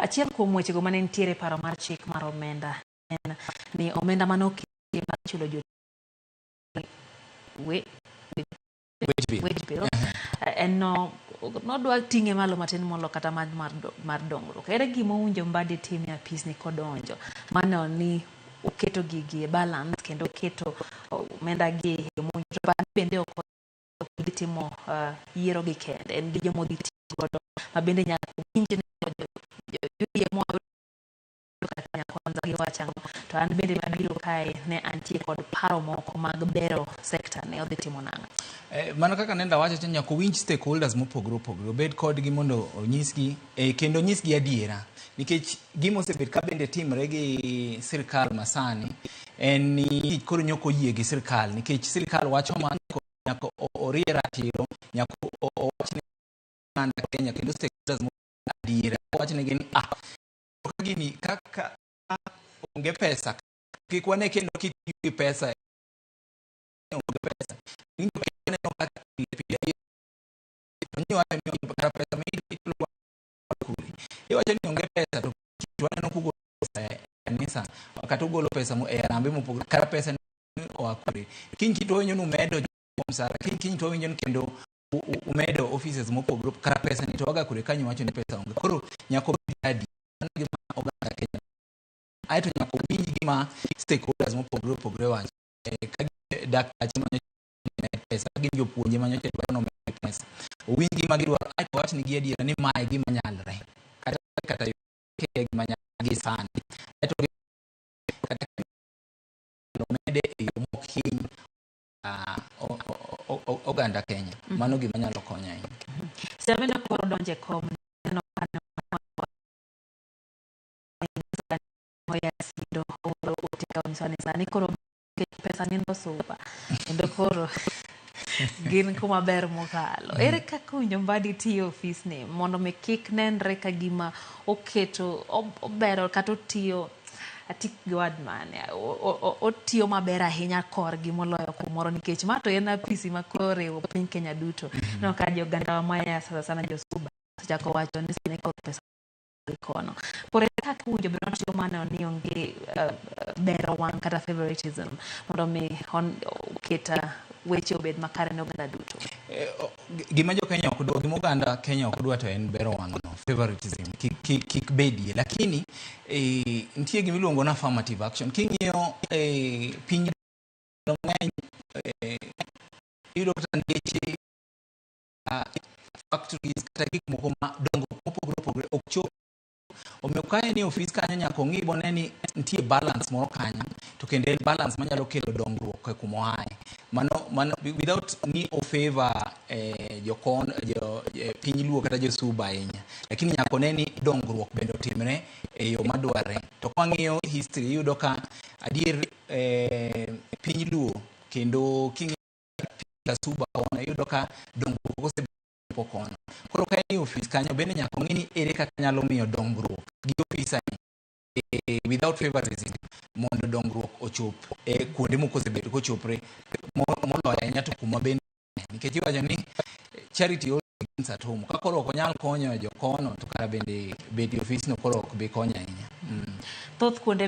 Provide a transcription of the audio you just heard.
Achiel kuom wechego mane nitiere e paro mar chik mar omenda en ni omenda mane oketi mar chulo jo we, Wage bill. Wage bill en no nodwa ting'e malo matin molo kata mar dongruok. Ere gima owinjo Mbadi tim e apis ni kodonjo mano ni oketo gigi e balance kendo oketo omenda gi e yo mowinjore? To bang'e bende ok odhi timo yiero gi kende, en gi joma odhi tiyo godo ma bende nyaka winj ni jo moa kata Kenya Kwanza giwacho ang'o, to an bende mabiro kae ne antie kod paro moko mag bero sekta ne odhi timo nang'o. Mano kaka nenda wacho cha, nyaka owinj stakeholders mopogore opogore, obed kodgi mondo onyisgi kendo onyisgi adiera, nikech gima osebet ka bende timre gi sirikal masani en ni koro nyaka oyie gi sirikal, nikech sirikal wacho ma nyaka orie ratiro, nyaka owach ne oganda Kenya kendo stakeholders adiera, owach negi ni ah, gini kaka onge pesa, kik wane kendo kitiyo gi pesa, onge pesa. Winjo kendo kaka pile pile iwacho ni kara pesa ma ichulo kure, iwacho ni onge pesa, to waneno kugolo pesa e kanisa kata ugolo pesa e harambee mopogore, kara pesa ni oa kure? Kiny to wawinjo ni umedo msara, kiny kiny to wawinjo ni kendo umedo offices mopogore, kara pesa ni to waga kure kanyo wacho ni pesa onge? Koro nyaka obed adi mano gima oganda Kenya. Aeto nyaka owinj gima stakeholders mopogore opogore wacho, ka gin daktache manyocha omed pesa, ka gin jopuonje manyocha dwaro ni omed pesa, owinj gima gidwaro, aeto owach nigi adiera ni mae gima nyalre kata gima nyalre gi sani, aeto kata omede e yo mok hiny oganda Kenya. Mano gima nyalo konyo ahinya. Sama koro donjo e kom, neno ka oya sindo oro ote ka onyiso ni sani koro pesa nindo suba kendo koro gin kuma ber mokalo. Ere kaka owinjo Mbadi tiyo e ofis ni mondo mi kik nenre ka gima oketo obero kata otiyo atik gi word mane otiyo maber ahinya korgi moloyo kumoro, nikech ma to en apisi ma koro oriwo piny Kenya duto? Ineno ka jogandawa maya sana sana josuba osechako wacho ni sani koro pesa kono. Koro ere kaka owinjo bed ni otiyo maneno ni onge bero wang' kata favoritism mondo mi oket weche obed makare ne oganda duto? Gima jo Kenya ok dwa, gima oganda Kenya ok dwa to en bero wang' no, favoritism kik bedie. Lakini nitie gima iluongo ni affirmative action. King'iyo piny mang'eny, iyudo kata ndeche, factories kata gik moko ma dongo mopogore opogore ok chop. Omiyo ka en e ofis kanyo, nyaka ong'i bone ni nitie balance moro kanyo, to kendo en balance manyalo kelo dongruok e kuma oaye. Mano without ni o favor jokon jo piny Luo kata josuba ahinya, lakini nyaka one ni dongruok bende otimre e yo madwarre. To kwang'iyo history, iyudo ka adier piny Luo kendo king'iyo Suba kono, iyudo ka dongruok osebedo kono. Koro ka en e ofis kanyo bende, nyaka ong'i ni ere kaka nyalo miyo dongruok gi ofisa ni without favoritism mondo dongruok ochop e kuonde moko osebedo kochopre moloyo ahinya to kuma bende, nikech iwacho ni charity always begins at home. Ka koro ok onyal konyo jokono, to kara bende bet e ofisno koro ok bi konyo ahinya. Thoth kuonde